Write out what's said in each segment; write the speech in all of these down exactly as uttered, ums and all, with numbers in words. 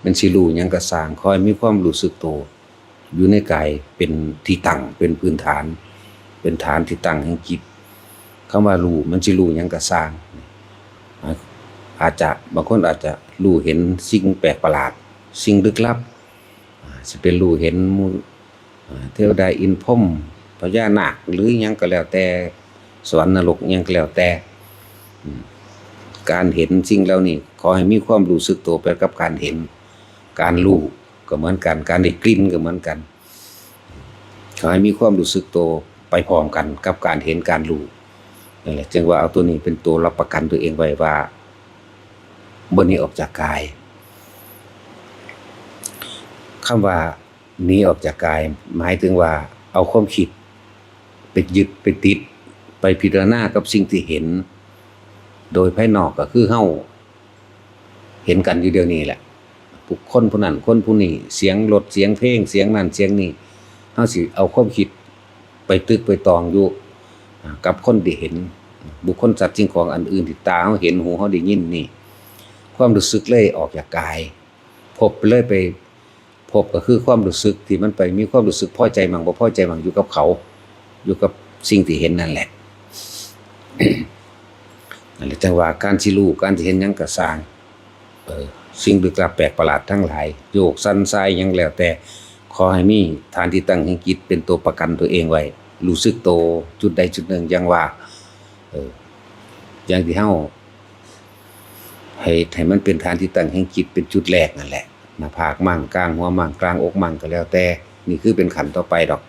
มันสิรู้หยังก็ซ่าง ขอให้มีความรู้สึกโตอยู่ในกายเป็นที่ตั้ง เป็นพื้นฐาน เป็นฐานที่ตั้งแห่งจิต คำว่ารู้ มันสิรู้หยังก็ซ่าง อาจจะ บางคนอาจจะรู้เห็นสิ่งแปลกประหลาด สิ่งลึกลับ อ่า สิเป็นรู้เห็นหมู่ อ่า เทวดาอินทร์พรหม พญานาค หรือหยังก็แล้วแต่ สวรรค์นรกหยังก็แล้วแต่ อืม การเห็นสิ่งเหล่านี้ ขอให้มีความรู้สึกโตไปกับการเห็น การรู้ก็เหมือนกัน การได้กลิ่นก็เหมือนกัน ขอให้มีความรู้สึกโตไปพร้อมกันกับการเห็นการรู้ นั่นแหละ จึงว่าเอาตัวนี้เป็นตัวรับประกันตัวเองไว้ว่า บ่หนีออกจากกาย คำว่าหนีออกจากกาย หมายถึงว่าเอาความคิดไปยึดไปติด ไปพิจารณากับสิ่งที่เห็น โดยภายนอกก็คือเฮาเห็นกันอยู่เดี๋ยวนี้แหละ บุคคลผู้นั้นคนผู้นี้ เสียงรถ เสียงเพลง เสียงนั่นเสียงนี่ เฮาสิเอาความคิดไปตึกไปตองอยู่ อ่า กับคนที่เห็น บุคคลสัตว์สิ่งของอันอื่นที่ตาเฮาเห็น หูเฮาได้ยินนี่ ความรู้สึกเลยออกจากกาย ภพเลยไป ภพก็คือความรู้สึกที่มันไปมีความรู้สึกพอใจมั่งบ่พอใจมั่งอยู่กับเขา อยู่กับสิ่งที่เห็นนั่นแหละ นั่นแหละ จังว่าการสิรู้ การสิเห็นหยังก็ซ่าง เออ สิ่งลึกลับแปลกประหลาดทั้งหลาย โยกสั่นสายหยังแล้วแต่ ขอให้มีฐานที่ตั้งแห่งจิตเป็นตัวประกันตัวเองไว้ รู้สึกโตจุดใดจุดหนึ่ง อย่างว่า เออ อย่างที่เฮา ให้ ให้มันเป็นฐานที่ตั้งแห่งจิตเป็นจุดแรกนั่นแหละ หน้าผากมั่ง กลางหัวมั่ง กลางอกมั่งก็แล้วแต่ นี่คือเป็นขั้นต่อไปดอก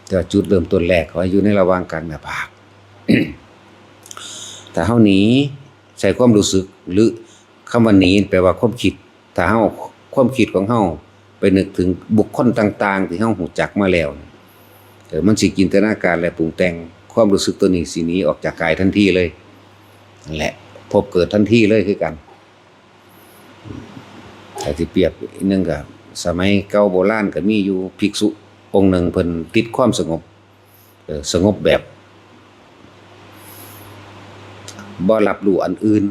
แต่ว่าจุดเริ่มต้นแรกขอให้อยู่ในระหว่างกลางหน้าผาก ถ้าเฮาหนีใส่ความรู้สึก หรือคำว่าหนีแปลว่าความคิด ถ้าเฮา ความคิดของเฮาไปนึกถึงบุคคลต่างๆ ที่เฮารู้จักมาแล้ว เออ มันสิจินตนาการและปรุงแต่ง ความรู้สึกตัวนี้สิหนีออกจากกายทันทีเลย นั่นแหละ ภพเกิดทันทีเลยคือกัน ถ้าสิเปรียบอีกหนึ่งก็ สมัยเก่าโบราณก็มีอยู่ภิกษุองค์หนึ่ง เพิ่นติดความสงบ เออ สงบแบบบ่รับรู้อันอื่น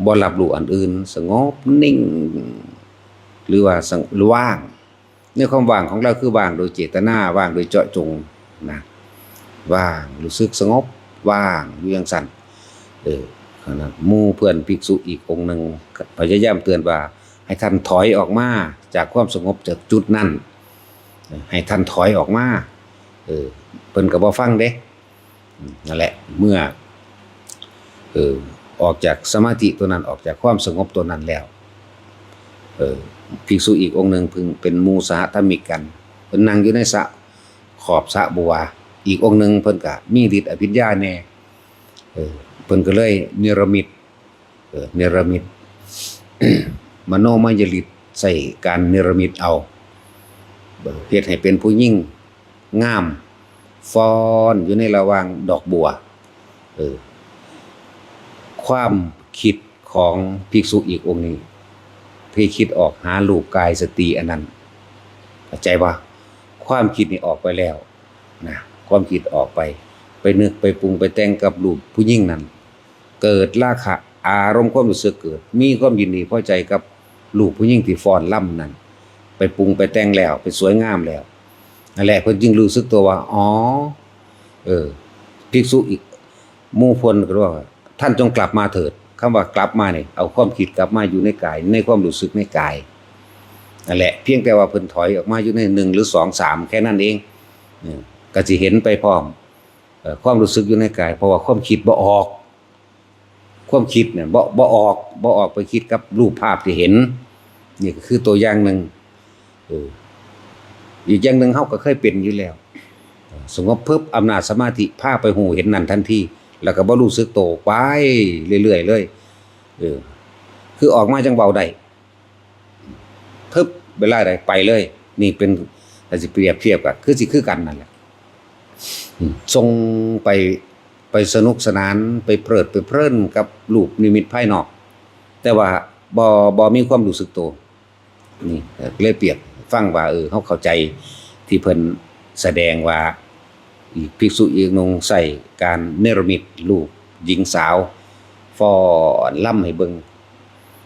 บ่รับรู้อันอื่น สงบนิ่ง หรือว่าสง- ว่าง ในความว่างของลาวคือว่างโดยเจตนา ว่างโดยเจาะจงนะ ว่าง รู้สึกสงบ ว่างอยู่จั่งซั้น เออ ขณะหมู่เพื่อนภิกษุอีกองค์หนึ่งพยายามเตือนว่า ให้ท่านถอยออกมาจากความสงบจากจุดนั้น ให้ท่านถอยออกมา เออ เพิ่นก็บ่ฟังเด้ อืม นั่นแหละ เมื่อ เออ ออกจากสมาธิตัวนั้น ออกจากความสงบตัวนั้นแล้ว เออ ภิกษุอีกองค์หนึ่ง เพิ่งเป็นหมู่สหธรรมิกกัน เพิ่นนั่งอยู่ในสระ ขอบสระบัว อีกองค์หนึ่งเพิ่นก็มีฤทธิ์อภิญญาแน่ เออ เพิ่นก็เลยเนรมิต เออ เนรมิต มโนมยฤทธิ์ ใช้การเนรมิตเอา เออ เฮ็ดให้เป็นผู้หญิงงาม ฟ้อนอยู่ในระหว่างดอกบัว เออ ความคิดของภิกษุอีกองค์นี้ ที่คิดออกหารูปกายสตรีอันนั้น เข้าใจบ่? ความคิดนี่ออกไปแล้วนะ ความคิดออกไป ไปนึกไปปรุงไปแต่งกับรูปผู้หญิงนั้น เกิดราคะ อารมณ์ความรู้สึกเกิด มีความยินดีพอใจกับรูปผู้หญิงที่ฟ้อนรำนั้น ไปปรุงไปแต่งแล้ว ไปสวยงามแล้ว นั่นแหละ เพิ่นจึงรู้สึกตัวว่า อ๋อ เออ ภิกษุอีกหมู่เพิ่นก็ว่า ท่านจงกลับมาเถิด คำว่ากลับมานี่ เอาความคิดกลับมาอยู่ในกาย ในความรู้สึกในกาย นั่นแหละ เพียงแต่ว่าเพิ่นถอยออกมาอยู่ในหนึ่งหรือสอง สาม แค่นั้นเอง เออ ก็สิเห็นไปพร้อม เอ่อ ความรู้สึกอยู่ในกาย เพราะว่าความคิดบ่ออก ความคิดเนี่ยบ่ บ่ออก บ่ออกไปคิดกับรูปภาพที่เห็น นี่ก็คือตัวอย่างหนึ่ง เออ อีกอย่างหนึ่งเฮาก็เคยเป็นอยู่แล้ว สงบปุ๊บ อำนาจสมาธิพาไปฮู้เห็นนั่นทันที แล้วก็บ่รู้สึกโต ไปเรื่อยๆเลย เออ คือออกมาจั่งเว้าได้ ปึ๊บ เวลาใดไปเลย นี่เป็น ถ้าสิเปรียบเทียบก็คือสิคือกันนั่นแหละ อืม ส่งไป ไปสนุกสนาน ไปเพลิดไปเพลินกับรูปนิมิตภายนอก แต่ว่าบ่ บ่มีความรู้สึกโต นี่เลยเปรียบฟังว่า เออ เฮาเข้าใจที่เพิ่นแสดงว่า อีกภิกษุอีกองค์หนึ่งใช้การเนรมิตรูปหญิงสาวฟ้อนรำให้เบิ่ง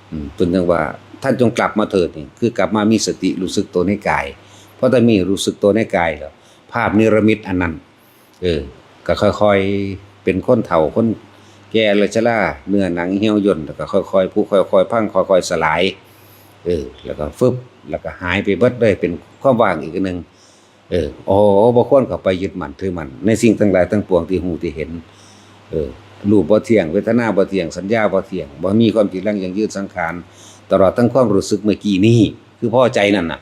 อืม เพิ่นจั่งว่า ท่านจงกลับมาเถิด นี่คือกลับมามีสติรู้สึกตัวในกาย เพราะถ้ามีรู้สึกตัวในกายแล้ว ภาพนิรมิตอันนั้น เออ ก็ค่อยๆ เป็นคนเฒ่าคนแก่เลยชรา เนื้อหนังเหี่ยวย่น แล้วก็ค่อยๆ ผุ ค่อยๆ พัง ค่อยๆ สลาย เออ แล้วก็ฟึบ แล้วก็หายไปเบิดเลย เป็นความว่างอีกอันหนึ่ง เออ โอ้ บ่ควรเข้าไปยึดมั่นถือมั่นในสิ่งทั้งหลายทั้งปวงที่ฮู้ที่เห็น เออ รูปบ่เที่ยง เวทนาบ่เที่ยง สัญญาบ่เที่ยง บ่มีความจีรังยั่งยืน สังขาร ตลอดทั้งความรู้สึกเมื่อกี้นี้ คือพอใจนั่นน่ะ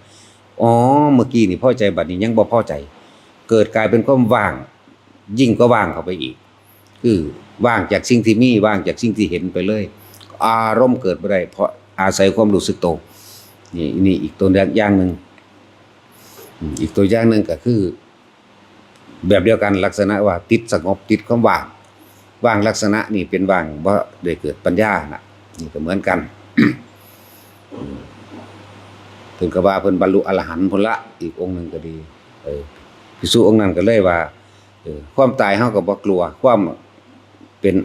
อ๋อ เมื่อกี้นี่พอใจ บัดนี้ยังบ่พอใจ เกิดกลายเป็นความว่าง ยิ่งกว่าว่างเข้าไปอีก คือว่างจากสิ่งที่มี ว่างจากสิ่งที่เห็นไปเลย อารมณ์เกิดบ่ได้ เพราะอาศัยความรู้สึกตัว นี่ นี่อีกตัวอย่างหนึ่ง อืม อีกตัวอย่างหนึ่งก็คือ แบบเดียวกัน ลักษณะว่าติดสงบ ติดความว่าง ว่างลักษณะนี่เป็นว่างบ่ได้เกิดปัญญาน่ะ นี่ก็เหมือนกัน อืม เพิ่นก็ว่าเพิ่นบรรลุอรหันต์พุ้นละ อีกองค์หนึ่งก็ดี เออ ภิกษุองค์นั้นก็เลยว่า เออ ความตายเฮาก็บ่กลัว ความเป็น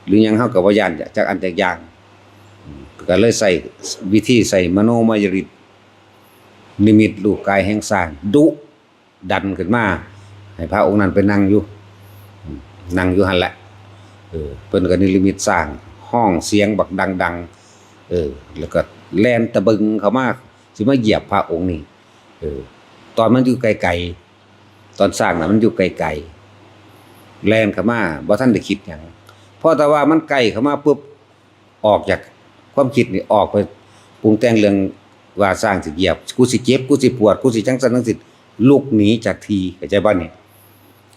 หรือหยังเฮาก็บ่ย้านจักอันจักอย่าง อืม ก็เลยใช้วิธีใช้มโนมยฤทธิ์ นิมิตรูปกายแห่งช้าง ดุดันขึ้นมา ให้พระองค์นั้นไปนั่งอยู่ อืม นั่งอยู่หั่นแหละ เออ เพิ่นก็นิมิตช้าง ฮ้องเสียงบักดังๆ เออ แล้วก็แล่นตะบึงเข้ามา สิมาเหยียบพระองค์นี่ เออ ตอนมันอยู่ไกลๆ ตอนช้างน่ะมันอยู่ไกลๆ แล่นเข้ามา บ่ทันได้คิดหยัง พอแต่ว่ามันใกล้เข้ามาปุ๊บ ออกจากความคิดนี่ ออกไปปรุงแต่งเรื่องว่าช้างสิเหยียบ กูสิเจ็บ กูสิปวด กูสิจังซั่นจังซี้ ลุกหนีจากที่ เข้าใจบ่นี่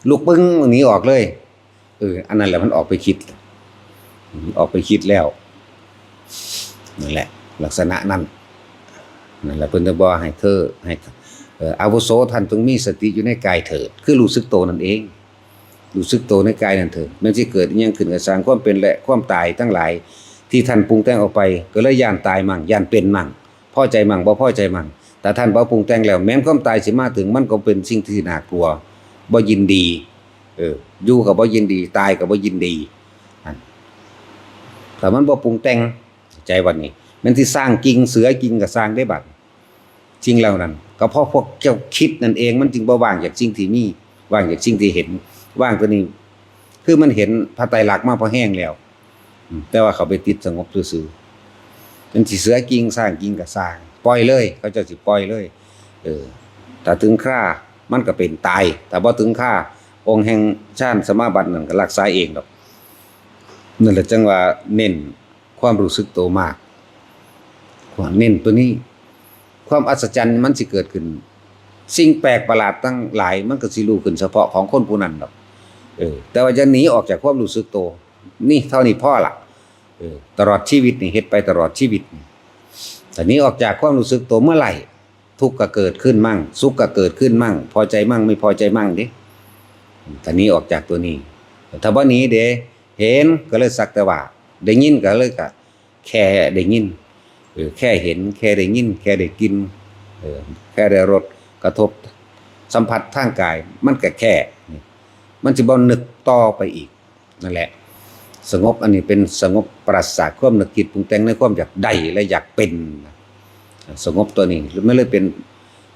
ลุกปึ้งหนีออกเลย เออ อันนั้นแหละมันออกไปคิด ออกไปคิดแล้ว นั่นแหละ ลักษณะนั้น นั่นแหละเพิ่นจะบอกให้เธอ ให้ เอ่อ อาวุโส ท่านจงมีสติอยู่ในกายเถิด คือรู้สึกตัวนั่นเอง รู้สึกตัวในกายนั่นเถิด แม้นสิเกิดอิหยังขึ้นก็ซ่าง ความเป็นและความตายทั้งหลาย ที่ท่านปรุงแต่งออกไป ก็เลยย้านตายมั่ง ย้านเป็นมั่ง พอใจมั่ง บ่พอใจมั่ง แต่ท่านบ่ปรุงแต่งแล้ว แม้นความตายสิมาถึง มันก็เป็นสิ่งที่น่ากลัว บ่ยินดี เออ อยู่ก็บ่ยินดี ตายก็บ่ยินดี อัน แต่มันบ่ปรุงแต่ง ใจวันนี้ แม้นสิซ่างกิ่งเสือกิ่งก็ซ่างได้บัด สิ่งเหล่านั้น ก็เพราะพวกเจ้าคิดนั่นเอง มันจึงบ่ว่างจากสิ่งที่มี ว่างจากสิ่งที่เห็น ว่างตัวนี้ คือมันเห็นพระไตรลักษณ์มาพอแห้งแล้ว อืม แต่ว่าเขาไปติดสงบซื่อๆ มันสิเสือกิ่งซ่างกิ่งก็ซ่าง ปล่อยเลย เขาเจ้าสิปล่อยเลย เออ ถ้าถึงครา มันก็เป็นตาย ถ้าบ่ถึงครา องค์แห่งฌานสมาบัตินั่นก็รักษาเองดอก นั่นแหละจังว่าเน้นความรู้สึกตัวมาก เน้นตัวนี้ ความอัศจรรย์มันสิเกิดขึ้น สิ่งแปลกประหลาดทั้งหลายมันก็สิรู้ขึ้นเฉพาะของคนผู้นั้นดอก เออ แต่ว่าจะหนีออกจากความรู้สึกตัว นี่เท่านี้พอละ เออ ตลอดชีวิตนี่ เฮ็ดไปตลอดชีวิตนี่ แต่หนีออกจากความรู้สึกตัวเมื่อไหร่ ทุกข์ก็เกิดขึ้นมั่ง สุขก็เกิดขึ้นมั่ง พอใจมั่ง ไม่พอใจมั่งเด้ แต่หนีออกจากตัวนี้ ถ้าบ่หนีเด้ เห็นก็เลยสักแต่ว่า ได้ยินก็เลยก็แค่ได้ยิน เออ แค่เห็น แค่ได้ยิน แค่ได้กลิ่น เออ แค่ได้รสกระทบสัมผัสทางกาย มันก็แค่นี่ มันสิบ่นึกต่อไปอีก นั่นแหละ สงบอันนี้เป็นสงบปราศจากความนึกคิดปรุงแต่งในความอยากได้และอยากเป็น สงบตัวนี้ มันเลยเป็น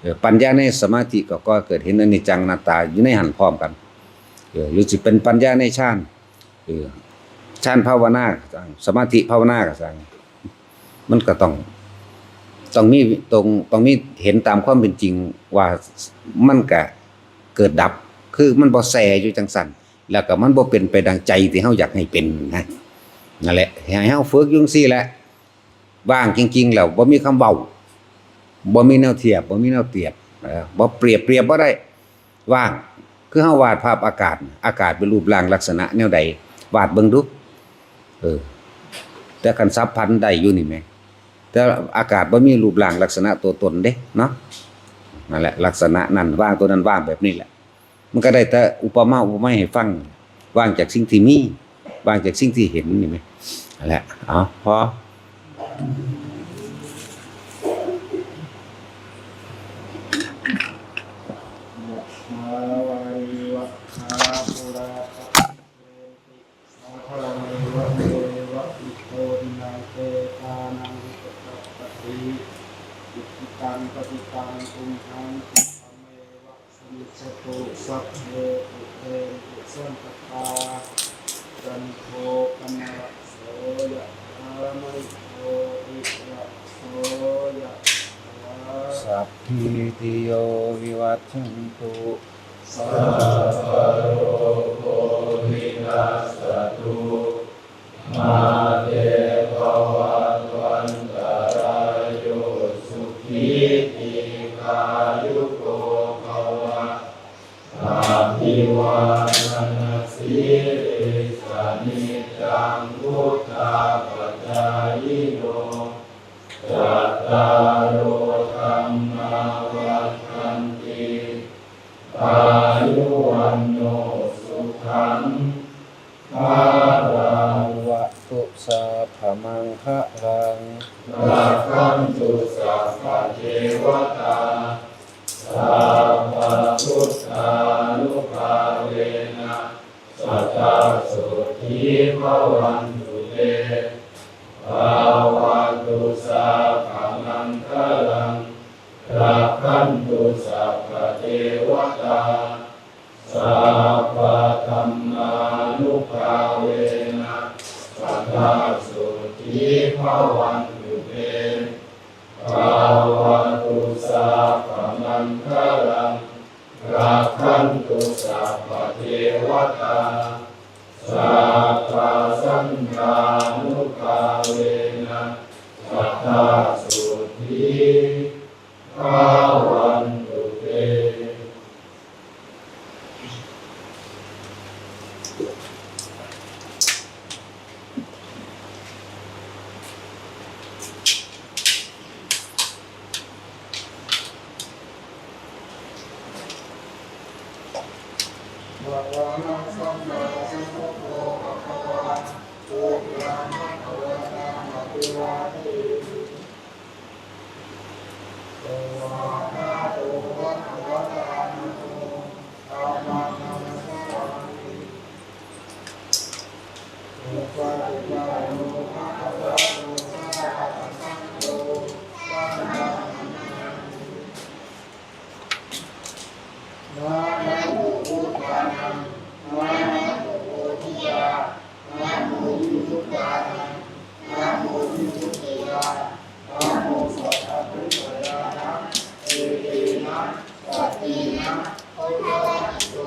เอ่อ ปัญญาในสมาธิก็ ก็เกิดเห็นอนิจจังอนัตตาอยู่ในหั้นพร้อมกัน เออ หรือสิเป็นปัญญาในฌาน เออ ฌานภาวนาก็ซ่าง สมาธิภาวนาก็ซ่าง มันก็ต้อง ต้องมี ต้อง ต้องมีเห็นตามความเป็นจริงว่ามันก็เกิดดับ คือมันบ่แช่อยู่จังซั่น แล้วก็มันบ่เป็นไปดังใจที่เฮาอยากให้เป็นนะ นั่นแหละ ให้เฮาฝึกอยู่จั่งซี้แหละ ว่างจริงๆ แล้วบ่มีคำเว้า บ่มีแนวเทียบ บ่มีแนวเปรียบ เออ บ่เปรียบ เปรียบบ่ได้ ว่าง คือเฮาวาดภาพอากาศ อากาศเป็นรูปร่างลักษณะแนวใด วาดเบิ่งดู เออ แต่คันสัพพันธ์ได้อยู่นี่แหม แต่อากาศบ่มีรูปร่างลักษณะตัวตนเด้เนาะ นั่นแหละ ลักษณะนั้น ว่างตัวนั้น ว่างแบบนี้แหละ มันก็ได้แต่อุปมาอุปไมยให้ฟัง ว่างจากสิ่งที่มี ว่างจากสิ่งที่เห็นนี่แหม นั่นแหละ เอา พอ ยะถาวาริวะหาปูราปะริปูเรนติสาคารัง เอวะเมวะอิโตทินังเปตานังอุปกัปปติ Pacitaṃ tumhaṃ khippameva samijjhatu, sabbe pūrentu saṅkappā, cando paṇṇaraso yathā, maṇi jotiraso yathā. Sabbītiyo vivajjantu, sabbarogo vinassatu, mā te bhavatvantarāyo, sukhī dīghāyuko bhava. Abhivādanasīlissa niccaṃ vuḍḍhāpacāyino, cattāro dhammā vaḍḍhanti, āyu vaṇṇo sukhaṃ balaṃ. Bhavatu sabbamaṅgalaṃ, rakkhantu sabbadevatā, sabbabuddhānubhāvena sadā sotthī bhavantu te. Bhavatu sabbamaṅgalaṃ, rakkhantu sabbadevatā, sabbadhammānubhāvena sadā sotthī bhavantu te. Bhavatu sabbamaṅgalaṃ, rakkhantu sabbadevatā, sabbasaṅghānubhāvena sadā sotthī bhavantu te. Namo buddhānaṃ, namo bodhiyā, namo nibbānaṃ, namo vimutiyā, namo saddhammaṃ jayānaṃ, etena saccena hotu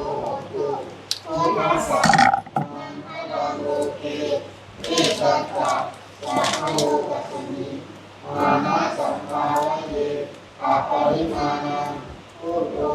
sabbadā. Buddhassa mahapphalāhokhi, vijjassa sabbalokassāti, mārassa bhāvaye aparimāṇaṃ. Buddho